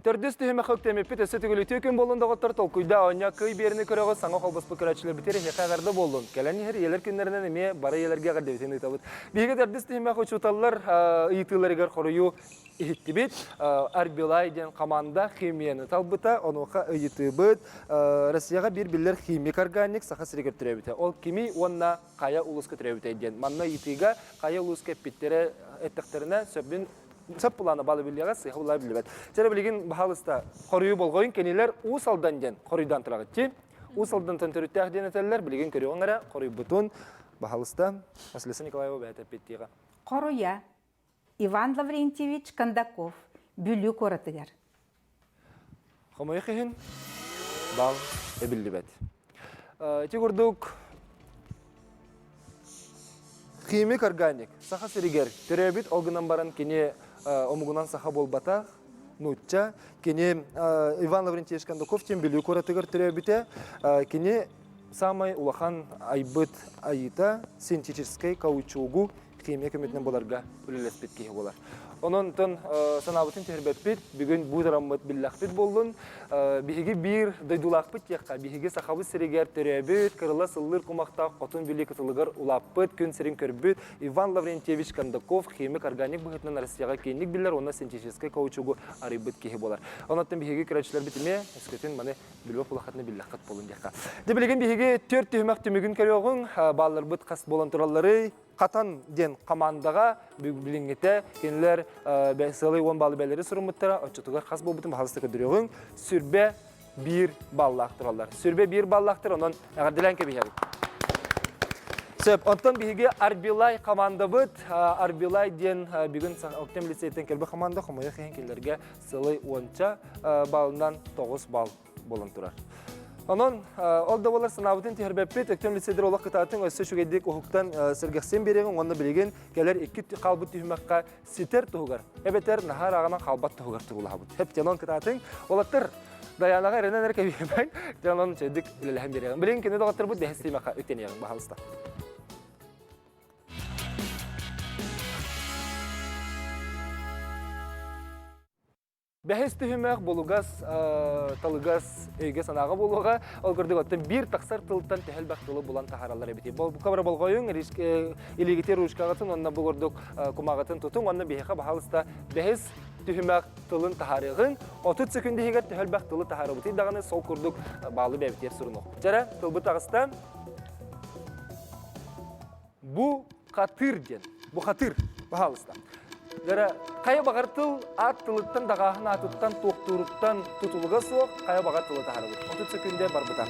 Төрдүс түһүмэх өктөмүппүт өссө төгүл үтүө күн буоллун доҕоттор толкуйда оонньоо кый биэrini көрөҕүт саҥа холбоспут көрөөччүлэрбитигэр эһиэхэ эҕэрдэ буоллун. Кэлэн иһэр ийэлэр күннэринэн эмиэ бары ийэлэргэ эҕэрдэбитин ыытабыт. Биһиги төрдүс түһүмэх учууталлар ыйытыыларыгар хоруйу иһиттибит. Арбилай диэн команда химияны талбыта, онуоха ыйытыыбыт. Россияҕа биир биллэр химик-органик Саха сиригэр төрөөбүтэ. Ол кимий уонна хайа улууска төрөөбүтэй диэн. Манна ыйытыыга хайа улууска эппиттэрэ эттэхтэринэ сөбүн сөп былаана балы биллиэҕэ, сыыһа былаана биллибэт. Чэ билигин баһаалыста хоруйу болҕойун кинилэр Уус Алдан диэн хоруйдаан тураҕыт дии. Уус Алдантан төрүттээх диэн этэллэр, билигин көрүөҕүҥ эрэ хоруйбутун баһаалыста Василиса Николаева бэйэтэ эппиттиэҕэ. Хоруйа Иван Лаврентьевич Кондаков Бүлүү куоратыгар. Хомойуох иһин бал эбиллибэт. Ити курдук химик органик Саха сиригэр төрөөбүт ол гынан баран кини омугунан саха буолбатах нуучча кини Иван Лаврентьевич Кондаков диэн Бүлүү куоратыгар төрөөбүтэ кини самай улахан айбыт айыыта синтетическэй каучугу химия көмөтүнэн буларга үлэлэспит киһи буолар. Онон санаабытын түһэрбэппит, бүгүн бу тараммыт биллэхпит буоллун. Биһиги биир дойдулаахпыт диэххэ, биһиги Сахабыт сиригэр төрөөбүт, кырыла сыллыыр кумахтаах Хотун Бүлүү кытылыгар улааппыт, күн сирин көрбүт Иван Лаврентьевич Кондаков химик-органик быһыытынан Россияҕа киэҥник биллэр уонна синтетическэй каучугу арыйбыт киһи буолар. Онон биһиги көрөөччүлэрбит эмиэ өскөтүн маны билбэт улахатына биллэххит буолун диэххэ. Дьэ билигин биһиги түөрт түһүмэх түмүгүн көрүөҕүҥ, баалларбыт хас буолан туралларый, Хатан диэн командаҕа билиҥҥитэ кинилэр сыалай уон баллы бэлэри суруммуттара, оччотугар хас буолбутун баһалыста көрдөрүөҕүҥ. Сүрбэ биир баллаах тураллар. Сүрбэ биир баллаахтар, онон эҕэрдэлээн кэбиһэбит. Сөп, онтон биһиги Арбилай командабыт, Арбилай диэн бүгүн Октем лицейтен кэлбит команда хомойуох иһин кинилэргэ сылай уонча баллынан 9 балл буолан турар. Онон ол да буолар санаабытын түһэрбэппит, Өктөм лицейдэр олох кытаатын өссө үчүгэйдик уһуктан сэргэхсийэн биэриэҕиҥ уонна билигин кэлэр икки хаалбыт түһүмэххэ ситэр туһугар, эбэтэр наһаа ырааҕынан хаалбат туһугар туруулаһабыт. Хэп онон кытаатыҥ. Уолаттар Даянаҕа эрэнэн эрэ кэбиһимэҥ, онон үчүгэйдик үлэлэһэн биэриэҕиҥ. Билигин кини доҕотторбут бэһис тиимэххэ үктэниэҕиҥ, баһаалыста. Бэһис түһүмэх булугас, талыгас өйгө-санааҕа буолуоҕа. Ол курдук оттон биир тахсар тылтан төһө элбэх тылы булан таһаараллар эбитий. Бука бары болҕойуҥ, илиигитин ручкаҕытын уонна бу курдук кумааҕытын тутуҥ уонна биһиэхэ баһаалыста бэһис түһүмэх тылын таһаарыаҕыҥ. 30 секунд иһигэр төһө элбэх тылы таһаарабытый даҕаны сол курдук баалы бэйэбитигэр сурунуохпут. Дьэрэ, тылбыт таҕыста. Бу хатыр диэн. Бу хатыр, пожалуйста. Дара хайа баҕар тыл аат тылыттан даҕааһын аатыттан туохтууруттан тутулуга суох хайа баҕар тылы таһаарабыт. 30 секүндэ барбыта.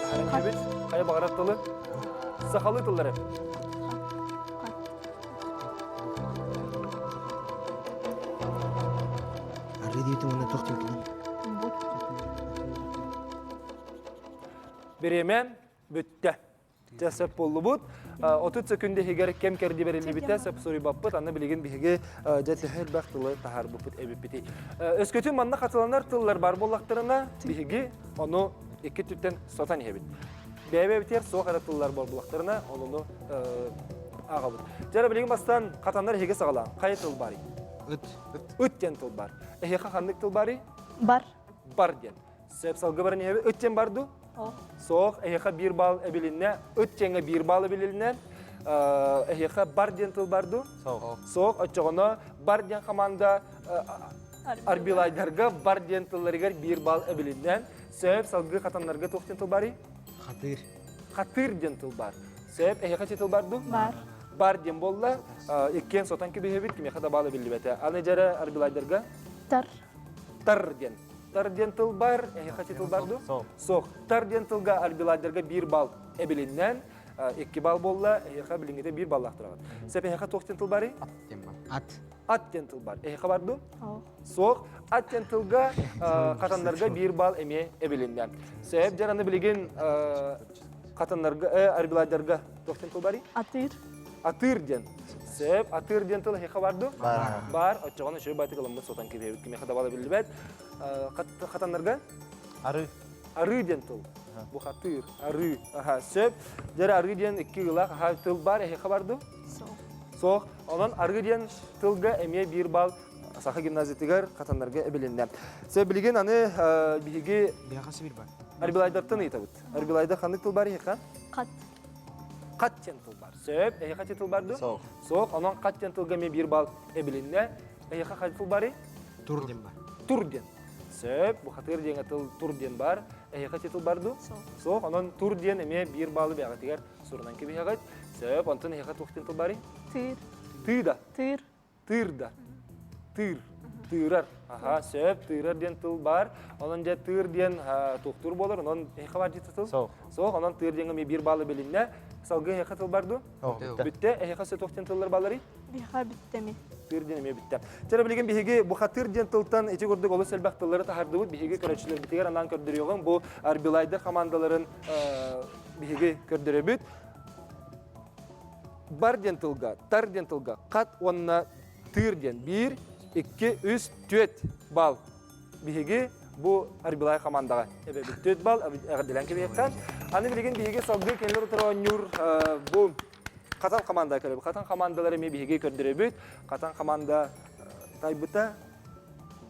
Таһааран хайа баҕарар тылы сахалыы тыллары. Арыы диэтим уонна туох диэбитин. Бириэмэ бүттэ. Дьэ сөп буоллубут. 30 секунда иһигэр кэм кэрди бэриллибитэ сөп суруйбаппыт. Аны билигин биһиги дьэ төһө элбэх тылы таһаарбыппыт эбиппитий. Өскөтүн манна хатыланар тыллар бар буоллахтарына, биһиги ону икки түттэн сотон иһэбит. Бэйэ-бэйэбитигэр суох эрэ тыллар буоллахтарына, онуну ааҕабыт. Дьэ билигин бастаан хатаннар эһиги саҕалаан. Хайа тыл баарый? Ыт. Ыт диэн тыл баар. Эһиэхэ ханнык тыл баарый? Бар. Бар диэн. Сөп салгы баран иһэбит. Ыт диэн бар дуу? Суох. Эһиэхэ биир балл эбилиннэ. Ыт диэҥҥэ биир балл эбилиннэ. Эһиэхэ бар диэн тыл бар дуу? Суох. Суох. Оччоҕуна бар диэн команда Арбилайдарга бар диэн тылларыгар биир балл эбилиннэ. Сөп, салгыы хатаннарга туох диэн тыл барый? Хатыыр. Хатыыр диэн тыл бар. Сөп, эһиэхэ чи тыл бар дуу? Бар. Бар диэн буолла. Иккиэн сотон кэбиһэбит, кимиэхэ да баала биллибэтэ. Аны дьэрэ арбилайдарга? Тар. Тар диэн. Тар диэн тыл бар, эһиэхэ чи тыл бар дуу? Суох. Суох. Тар диэн тылга арбилайдарга биир балл эбилиннэн, икки балл буолла, эһиэхэ билиҥҥитэ биир баллаах тураҕыт. Сөп, эһиэхэ туох диэн тыл барый? Ат диэн бар. Ат. Ат диэн тыл бар. Эһиэхэ бар дуу? Суох. Ат диэн тылга хатаннарга биир балл эмиэ эбилиннэ. Сөп дьараны билигин хатаннарга, арбилайдарга туох диэн тыл барый? Атыыр. Атыыр диэн. Сөп. Атыыр диэн тыл эһиэхэ бар дуу? Бар. Бар. Оччоҕуна үчүгэй байтык ылыммыт сотон кэбиһэбит. Кимиэхэ да бала биллибэт. Хатаннарга? Арыы. Арыы диэн тыл. Бухатыыр, арыы. Аха, сөп. Дьэ арыы диэн икки ыылаах аха тыл бар, эһиэхэ бар дуу? Суох. Суох. Онон арыы диэн тылга эмиэ биир балл Саха гимназиятыгар хатаннарга эбилиннэ. Сөп, билигин аны биһиги Биһиэхэ сибир бар. Арбилайдартан ыйытабыт. Арбилайда ханнык тыл бар эһиэхэ? Хат. Хат диэн тыл бар. Сөп. Эһиэхэ ти тыл бар дуу? Суох. Суох. Онон хат диэн тылга эмиэ биир балл эбилиннэ. Эһиэхэ хат тыл барый? Тур диэн бар. Тур диэн. Сөп, бухатыыр диэҥэ тыл тур диэн бар. Эһиэхэ титул бар дуу? Суох. Суох, онон тур диэн эмиэ биир баалы бэйэҕитигэр сурунан кэбиһэҕит. Сөп, онтон эһиэхэ туох диэн тыл барый? Тыыр. Тыы да. Тыыр. Тыыр да. Тыыр. Тыырар. Аха, сөп, тыырар диэн тыл бар. Онон дьэ тыыр диэн туохтуур буолар. Онон эһиэхэ бар дии тыл? Суох. Суох, онон тыыр диэҥэ эмиэ биир баалы билиннэ. Салгыы эһиэхэ тыл бар дуу? Бүттэ. Бүттэ. Эһиэхэ өссө туох диэн тыллар баалларый? Биһиэхэ бүттэ Тыыр диэн эмиэ бүттэ. Чэ, билигин биһиги бухатыыр диэн тылтан ити курдук олус элбэх тыллары таһардыбыт. Биһиги көрөөччүлэрбитигэр анаан көрдөрүөҕүҥ. Бу Арбилайдар хамаандаларын биһиги көрдөрөбүт. Бар диэн тылга, тар диэн тылга, хат уонна тыыр диэн. Биир, икки, үс, түөрт балл. Биһиги бу Арбилай хамаандаҕа эбэбит. Түөрт балл эҕэрдэлээн кэбиһиэххэ. Аны билигин биһиги салгыы кинилэр утары оонньуур бу Хатан команда көрөбүт. Хатан командалары эмиэ биһиги көрдөрөбүт. Хатан команда тайбыта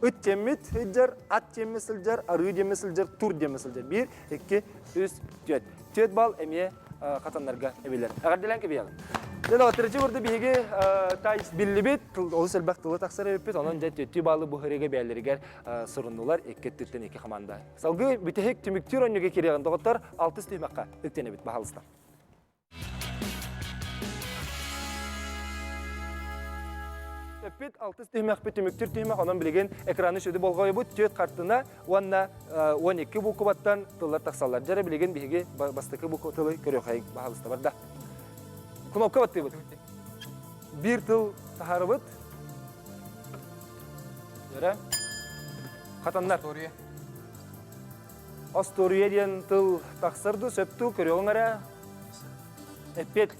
ыт диэммит сылдьар, ат диэммит сылдьар, арыы диэммит сылдьар, тур диэммит сылдьар. Биир, икки, үс, түөрт. Түөрт балл эмиэ хатаннарга эбилэр. Эҕэрдэлээн кэбиһэҕин. Дьэ, доҕоттор, курдук биһиги тайс биллибит, олус элбэх тылы тахсар эбиппит, онон дьэ түөттүү баллы бу хырыга бэйэлэригэр суруннулар икки өттүттэн икки команда. Салгыы бүтэһик түмүктүүр оонньууга кириэҕин доҕоттор, алтыс түһүмэххэ үктэнэбит, баһаалыста. Өппүт алтыс түһүмэхпит түмүктүүр түһүмэх, онон билигин экраны сүдү болҕойбут түөрт хартына уонна 12 буукубаттан тыллар тахсаллар. Дьэрэ билигин биһиги бастакы буква тылы көрүөххэйиҥ, баһаалыста барда. Кнопка баттыыбыт. Биир тыл таһаарыбыт. Дьэрэ. Хатаннар. Остуоруйа диэн тыл тахсар дуу, сөп дуу, көрүөҕүҥ эрэ. Эппиэт.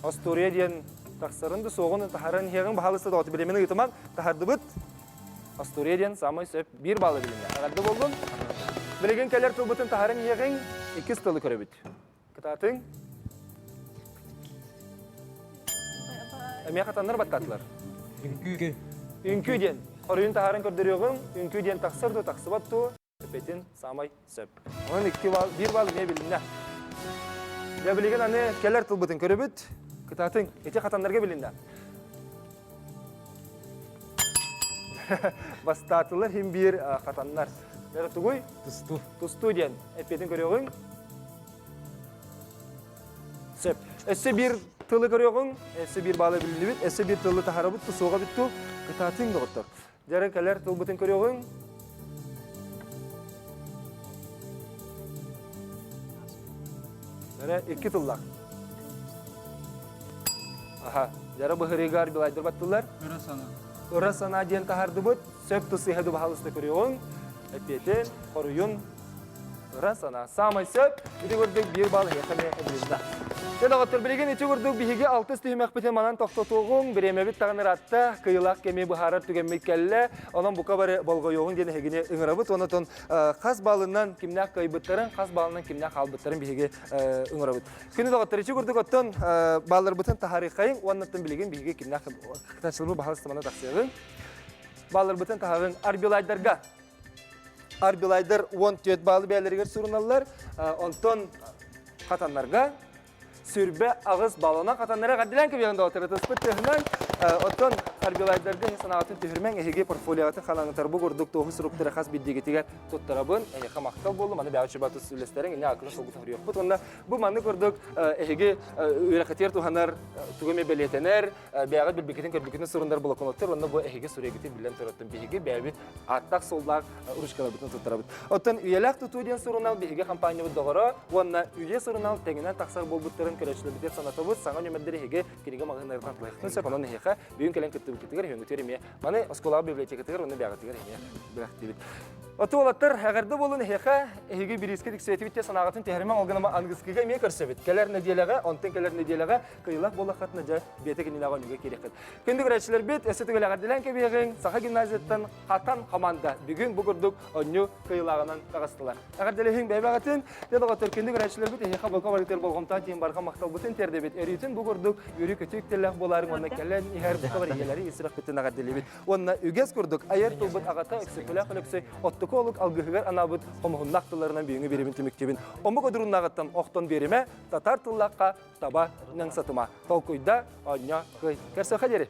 Остуоруйа диэн тахсарын да суоҕун таһааран иһиэҕиҥ, баһаалыста доҕоту билимин ыытымаҥ, таһардыбыт. Остуоруйа диэн саамай сөп биир баалы билиннэ. Эҕэрдэ буоллун. Билигин кэлэр тылбытын таһааран иһиэҕиҥ, иккис тылы көрөбүт. Кытаатыҥ. Эмиэ хатаннар баттаатылар. Үҥкүү. Үҥкүү диэн. Хоруйун таһааран көрдөрүөҕүҥ. Үҥкүү диэн тахсар дуо, тахсыбат дуо? Эппитин саамай сөп. Онон икки балл, биир балл эмиэ билиннэ. Дьэ, билигин аны кэлэр тылбытын көрөбүт. Кытаатыҥ. Ити хатаннарга билиннэ. Бастаатылар иһин биир хатаннар. Дьэ, тугуй? Тустуу. Тустуу диэн. Эппиэтин көрүөҕүҥ. Сөп. Өссө биир тылы көрүөҕүҥ, өссө биир баалы билиннибит, өссө биир тылы таһарабыт, тусуоҕа бүттү. Кытаатыҥ, доҕоттор. Дьэрэ кэлэр тылбытын көрүөҕүҥ. Дьэрэ икки тыллаах. Аха, дьэрэ быһырыыгар билайдыр баттылар. Ыра санаа. Ыра санаа диэн таһардыбыт. Сөп тусыһа дубаһалыста көрүөҕүҥ. Эппиэтин, хоруйун Ыра санаа саамай сөп. Ити курдук биир балл эһиэхэ эмиэ эбилиннэ. Дьэ, доҕоттор, билигин ити курдук биһиги алтыс түһүмэхпитин манан тохтотуоҕуҥ. Бириэмэбит даҕаны ыраатта, кыйылаах кэми быһаарар түгэммит кэллэ. Онон бука бары болҕойуоҕуҥ диэн эһигини ыҥырабыт. Онон хас баллынан кимнээх кыайбыттарын, хас баллынан кимнээх хаалбыттарын биһиги ыҥырабыт. Күнү доҕоттор, ити курдук оттон балларбытын таһаарыаххайыҥ уонна билигин биһиги кимнээх кытааччыларбыт баһаалыстамана тахсыаҕыҥ. Балларбытын таһаарыҥ Арбилайдарга Арбилайдар 14 баалы бэйэлэригэр суруналлар. Онтон хатаннарга сүрбэ аҕыс баллынан хатаннара эҕэрдэлээн кэбиһэн доҕоттору тыспыт тыаһынан оттон арбилайдарга санаҕытын түһүрмэҥ эһиги портфолиоҕытын халаҥытар бу курдук туоһу суруктары хас биирдиигитигэр туттарабын эһиэхэ махтал буоллум аны бэҕэ чуба тус үлэстэриҥ инне акылы солгута хоруйуохпут уонна бу маннык курдук эһиги үөрэххитигэр туһанар тугу эмэ бэлиэтэнэр бэйэҕит билбиккитин көрбүккүтүн сурунар блокноттар уонна бу эһиги суруйгутун билэн тураттан биһиги бэйэбит ааттаах-суоллаах ручкаларбытын туттарабыт. Оттон Үйэлээх тутуу диэн сурунаал биһиги хампаанньабыт доҕоро уонна Үйэ сурунаал тэҥинэн тахсар буолбуттарын көрөөччүлэрбитигэр санатабыт. Саҥа нүөмэрдэри эһиги кинигэ маҕаһыыннарыттан атылыаххытын сөп. Онон эһиэхэ бүгүн кэлэн кыттыбыккыт. Инникитигэр үһүҥҥүтүгэр эмиэ маны оскуолаҕа библиотекатыгар уонна бэҕэтигэр эмиэ бэлэхтиибит. Оту уолаттар, эҕэрдэ буолун эһиэхэ, эһиги бириискэ тиксибэтибит те санааҕытын түһэримэҥ, ол гынан аныгыскыга эмиэ көрсөбүт. Кэлэр нэдиэлэҕэ, онтон кэлэр нэдиэлэҕэ кыйылах буоллаххытына дьэ биэтэ кинилэҕэ өнүгэ киириэххит. Күндү көрөөччүлэрбит, өссө төгүл эҕэрдэлээн кэбиһиэҕиҥ, Саха гимназияттан Хатан команда бүгүн бу курдук онньу кыйылааҕынан таҕыстылар. Эҕэрдэлэһиҥ бэйбэҕитин, дьэ доҕоттор, күндү көрөөччүлэрбит, эһиэхэ бука барытыгар болҕомтоох тиийэн барҕа махталбытын тиэрдэбит. Өрүүтүн бу курдук үөрүү-көтүү үктэллээх буолаарыҥ уонна кэлэн иһэр бука бар ийэлэри ис-сүрэхпитин эҕэрдэлиибит. Уонна үгэс курдук айар тылбыт аҕата Өксөкүлээх Өлөксөй оттуку олук алгыһыгар анаабыт хомуһуннаах тылларынан бүгүҥҥү биэрэбин түмүктүүбүн. Омук одуруннааҕыттан охтон биэримэ, татаар тыллаахха таба ньаҥсатыма. Толкуйда, оонньоо, кый. Көрсүөххэ диэри!